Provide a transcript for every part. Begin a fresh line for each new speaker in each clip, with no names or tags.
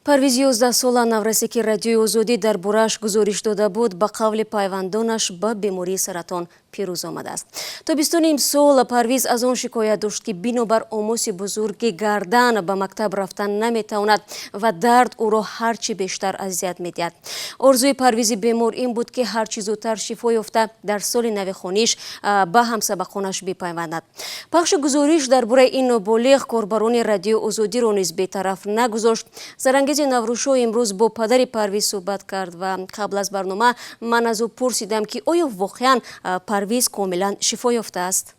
Парвизи 11сола, наврасе ки Радиои Озодӣ дар борааш гузориш дода буд, ба қавли пайвандонаш, ба бемории саратон пирӯз омадааст. Тобистони имсол Парвиз аз он шикоят дошт, ки бинобар омоси бузурги гардан ба мактаб рафтан наметавонад ва дард ӯро ҳарчи бештар азият медиҳад. Орзуи Парвизи бемор ин буд, ки ҳарчи зудтар шифо ёфта, дар соли нави хониш ба ҳамсабақонаш бипайвандад. Пахши гузориш дар бораи ин ноболиғ корбарони Радиои Озодиро низ бетараф нагузошт. Зарангези Наврӯзшоҳ имрӯз бо падари Парвиз суҳбат кард ва қабл аз барнома ман аз ӯ пурсидам, ки оё воқеан Парвиз комилан шифо ёфтааст.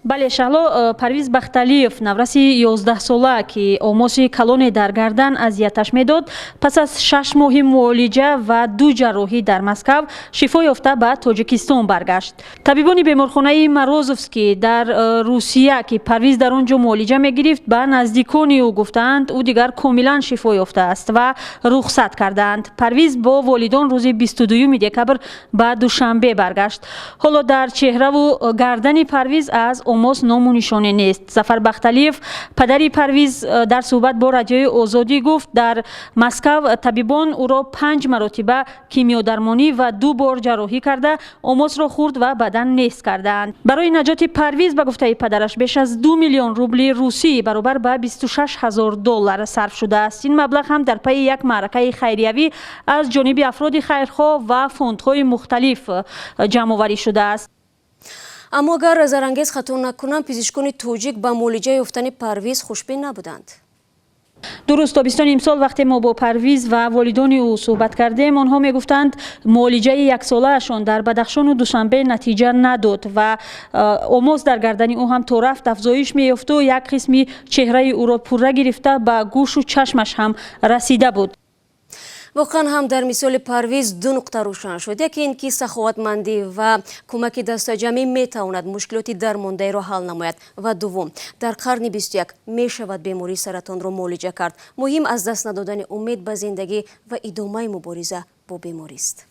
Бале, Шаҳло, Парвиз Бахталиев, навраси 11сола, ки омоси калоне дар гардан азияташ медод, пас аз 6 моҳи муолиҷа ва ду ҷарроҳӣ дар Москав шифо ёфта, ба Тоҷикистон баргашт. Табибони беморхонаи Морозовский дар Русия, ки Парвиз дар он ҷо муолиҷа мегирифт, ба наздикони ӯ гуфтаанд, ӯ дигар комилан шифо ёфтааст ва рухсат кардаанд. Парвиз бо волидон рӯзи 22 декабр ба Душанбе баргашт. Ҳоло дар чеҳраву гардани Парвиз аз омос ному нишоне нест. Зафар Бахталиев, падари Парвиз, дар суҳбат бо Радиои Озодӣ гуфт, дар Москав табибон ӯро панҷ маротиба кимиёдармонӣ ва ду бор ҷарроҳӣ карда, омосро хурд ва баъдан нест кардаанд. Барои наҷоти Парвиз, ба гуфтаи падараш, беш аз 2 миллион рубли русӣ, баробар ба 26 000 доллар, сарф шудааст. Ин маблағ ҳам дар пайи як маъракаи хайриявӣ аз ҷониби афроди хайрхоҳ ва фондҳои мухталиф ҷамъоварӣ шудааст.
Аммо агар, Зарангез, хато накунам, пизишкони тоҷик ба муолиҷа ёфтани Парвиз хушбин набуданд.
Дуруст, тобистони имсол, вақте мо бо Парвиз ва волидони ӯ суҳбат кардем, онҳо мегуфтанд, муолиҷаи яксолаашон дар Бадахшону Душанбе натиҷа надод ва омос дар гардани ӯ ҳам то рафт афзоиш меёфту як қисми чеҳраи ӯро пурра гирифта, ба гӯшу чашмаш ҳам расида буд.
Воқеан ҳам, дар мисоли Парвиз ду нуқта рӯшан шуд. Яке ин ки саховатмандӣ ва кӯмаки дастаҷамъӣ метавонад мушкилоти дармондаеро ҳал намояд ва дуввум, дар қарни 21 мешавад бемории саратонро муолиҷа кард. Муҳим аз даст надодани умед ба зиндагӣ ва идомаи мубориза бо беморист.